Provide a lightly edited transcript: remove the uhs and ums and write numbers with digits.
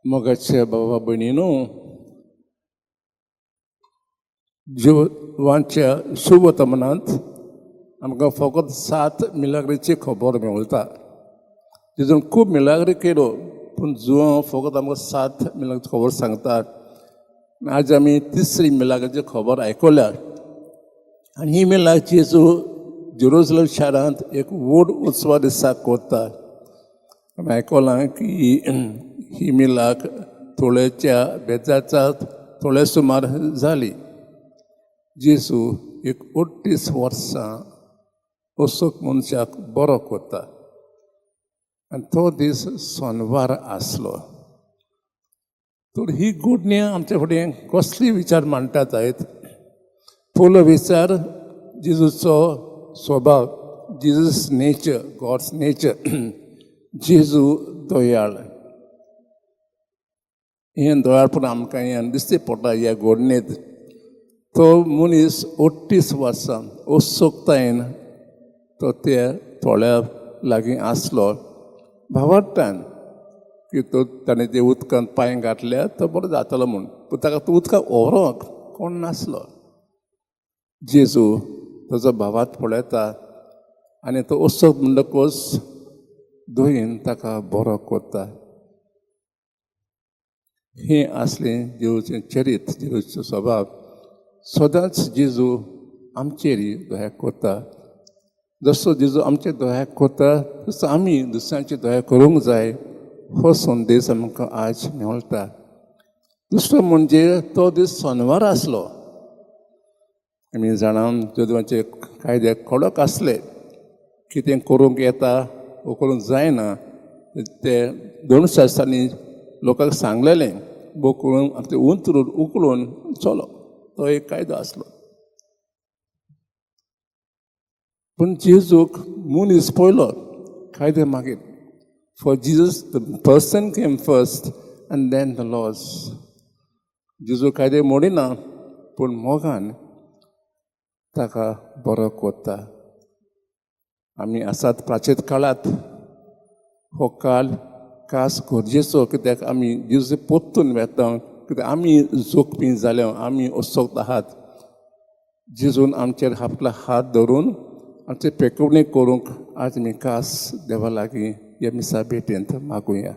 मोगाचे बाबा भयणीनो, जुवांच्या सुवर्तमानांत आमकां फकत सात मिलाग्रीची खबर मेळटा. तितून खूब मिलाग्री केलो, पूण जुवांव फकत आमकां सात मिलाग्रीची खबर सांगता. आज आमी तिसरी मिलाग्रीची खबर आयकल्या आनी ही मिलाग्र जेजू जेरुजलम शारांत एक व्हड उत्सवा दिसा करता. आमी आयकलां की ही मिलाग्र थोड्याच्या बेजाच्या थोड्या सुमार जाली. जेजू एक 38 वर्सां असोक मनशाक बरो करता आनी तो दीस सोनवार आसलो. तर ही घडणी आमच्या फुडें कसली विचार मांडटात आयत? पयलो विचार, जेजूचो स्वभाव, Jesus nature, God's nature. जेजू दयाळ. हें दयाळपण आमकां हें दिसती पडटा ह्या घडणेंत. तो मनीस 38 वर्सां असक्तायेन तो त्या थोड्या लागीं आसलो, भावार्थान की तो ताणें ते उदकांत पांय घातल्यार तो बरो जातलो म्हूण. पूण ताका तो उदकांत व्हरोंक कोण नासलो. जेजू ताजो भावार्थ पळयता आनी तो असक्त म्हणटकूच दयेन ताका बरो करता. हें आसलें जेजूचें चरित्र, जेजूचो स्वभाव. सदांच जेजू आमचेर दया करता. जसो जेजू आमचेर दया करता, तसो आमी दुसऱ्यांची दया करूंक जाय, हो संदेश आमकां आज मेळटा. दुसरो म्हणजे तो दीस सोनवार आसलो. आमी जाणा, जेजवाचे कायदे कडक आसले. कितें करूंक येता वो करूंक जायना ते धर्मशास्त्रांनी लोकांक सांगलेलें. बोक करून आमचें उंतरून उकलून चलो, तो एक कायदो आसलो. पूण जेजूक मनीस पयलो, कायदे मागीर. For Jesus, the person came first and then the laws. जेजू कायदे मोडिना, पूण मोगान ताका बरो करता. आमी आसात प्राचीत काळांत. हो काळ खास गरजेचो, कित्याक आमी जेजू परतून वेता, कित्याक आमी जोखमी जाल्या, आमी असक्त आहात. जेजून आमचेर आपलो हात धरून आमचे पेकोवणी करूंक आज आमी खास देवा लागीं ह्या मिसा भेटेंत मागुया.